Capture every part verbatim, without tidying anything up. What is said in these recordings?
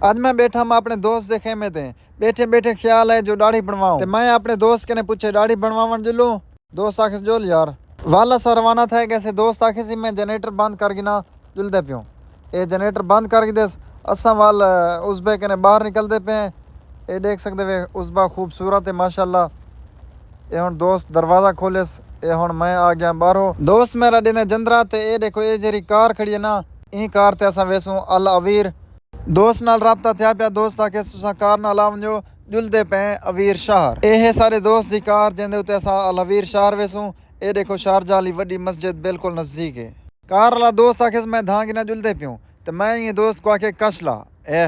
اڄ میں ٻیٹھا ہم اپݨے دوست دے خیمے تے۔ ٻیٹھے ٻیٹھے خیال آئے جو ݙاڑھی بݨواؤں تے میں اپݨے دوست کنے پچھے، ݙاڑھی بݨواوݨ ڄلوں؟ دوست آکھیس، ڄل یار۔ ول اساں روانہ تھئے ڳئے سے۔ دوست آکھیس، میں جنریٹر بند کر گھناں، ڄلدے پیوں۔ اے جنریٹر بند کر گھدیس۔ اساں ول عزبے کنے ٻاہر نکلدے پئے ہیں۔ اے ݙیکھ سڳدے وے، عزبہ خوبصورت ہے ماشاءاللہ۔ اے ہݨ دوست دروازہ کھولیس۔ اے ہݨ میں آ ڳیاں ٻاہروں۔ دوست میݙا ݙیندے جندرا تے اے ݙیکھو، اے جیڑھی کار کھڑی ہے نا، ایں کار تے اساں ویسوں العویر۔ دوست نال رابطہ تھیا پیا، دوست آکھیس، تساں کار نال آ ونڄو، ڄلدے پئے ہیں عویر شہر۔ اے ہے سارے دوست دی کار جیندے اتے اساں العویر شہر ویسوں۔ اے ݙیکھو، شارجہ آلی وݙی مسجد بالکل نزدیک ہے۔ کار آلا دوست آکھیس، میں دھاں گھناں، ڄلدے پیوں۔ تے میں ایں دوست کوں آکھے، کش لا۔ اے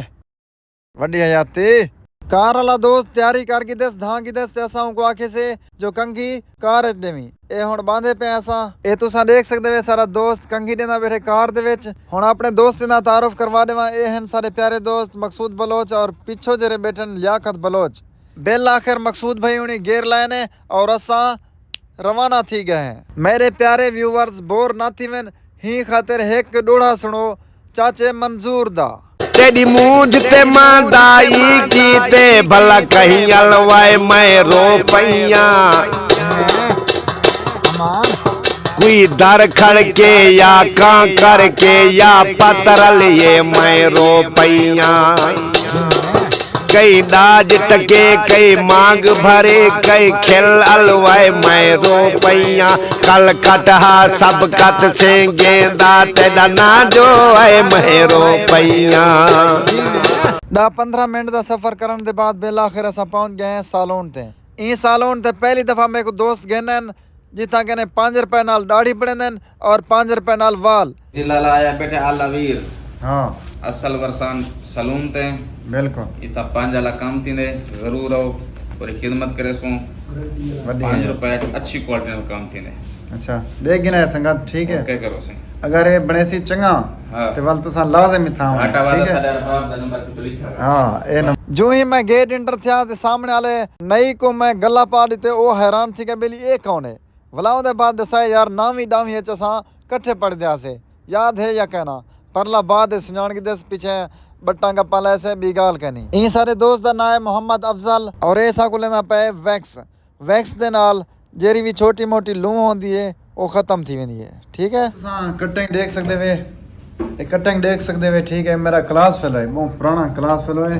وݙی حیاتی۔ کار آلا دوست تیاری کر گھدیس، دھاں گھدیس تے اساں اونکوں آکھیسے جو کنگھی کار اچ ݙیویں۔ اے ہݨ ٻاندھے پئے اساں۔ اے تساں ݙیکھ سڳدے وے، سارا دوست کنگھی ݙیندا ٻیٹھے کار دے وچ۔ ہݨ اپݨے دوستیں دا تعارف کروا ݙیواں، اے ہن سارے پیارے دوست مقصود بلوچ اور پچھوں جیڑھے ٻیٹھن لیاقت بلوچ۔ بالآخر مقصود بھائی ہوݨی گیئر لائے نے اور اساں روانہ تھی ڳئے ہیں۔ میݙے پیارے ویورز، بور نہ تھیون، ہیں خاطر ہک ݙوہڑا سݨو چاچے منظور دا۔ تیݙی مونجھ تے ماں دائی کیتے، بھلا کہیں الوائے میں رو پئیاں۔ کوئی در کھڑ کے یا کاں کر کے یا پترل یہ میں رو پئیاں۔ کئی ݙاج ٹکے، کئی مانگ بھرے، کئی کھل الوائے میں رو پئیاں۔ کل کٹ ہا سب کت سینگیں دا، تیݙا ناں جو اے میں رو پئیاں۔ ݙاہ پندرہ منٹ دا سفر کرݨ دے بعد بالآخر اساں پہنچ ڳئے ہیں سالون تے۔ ایں سالون تے پہلی دفعہ میکوں دوست گھن آئن، جتھاں کنے پنج روپے نال ݙاڑھی بݨیندن اور پنج روپے نال وال۔ جی لالا آیا ٻیٹھے العویر۔ ہاں۔ اصل ورسان سلون تے۔ بالکل۔ اتھاں پنج والا کم تھیندے، ضرور آؤ، پوری خدمت کریسوں۔ وݙی پنج ہے۔ روپے اچ اچھی کوالٹی نال کم تھیندے۔ اچھا، ݙیکھ گھن آئے سنگت، ٹھیک ہے؟ اوکے کرو سائیں۔ اگر اے بݨیسی چنڳا، ہاں۔ تے ول تساں لازم اتھاں آوݨے، آٹا والا ٹھیک ہے؟ ساݙا رباب دا نمبر کتوں لکھا ہوا۔ ہاں، اے نمبر۔ جوں ہی میں گیٹ انٹر تھیا تے سامݨے والے نئی کوں میں گلا پا ݙتے، او حیران تھی ڳئے، ٻیلی اے کون ہے؟ ولا اوندے بعد ݙسائے، یار، ناویں ݙاویں اچ اساں کٹھے پڑھدے ہاسے، یاد ہے یا کائنا؟ پرلا بعد اچ سنڄاݨ گھدیس، پچھے ٻٹاں گپاں لائیسے، ٻی ڳالھ کائنی۔ ایں سارے دوست دا ناں ہے محمد افضل اور اے ساکوں ݙیندا پئے ویکس۔ ویکس دے نال جیڑھی وی چھوٹی موٹی لوں ہوندی ہے، او ختم تھی ویندی ہے، ٹھیک ہے؟ تساں کٹنگ ݙیکھ سڳدے وے، اے کٹنگ ݙیکھ سڳدے وے، ٹھیک ہے؟ میݙا کلاس فیلو ہے، ٻہوں پراݨا کلاس فیلو ہے۔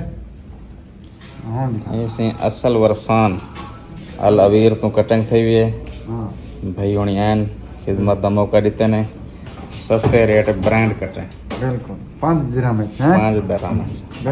ہاں جی۔ اے سئیں اصل ورسان العویر توں کٹنگ تھئی ہوئی ہے۔ ہاں۔ بھائی ہوݨی عین خدمت دا موقع ݙتے نے، سستے ریٹ برانڈ کٹنگ۔ بالکل، پنج درہم اچ، ہیں؟ پنج درہم اچ۔ بالکل۔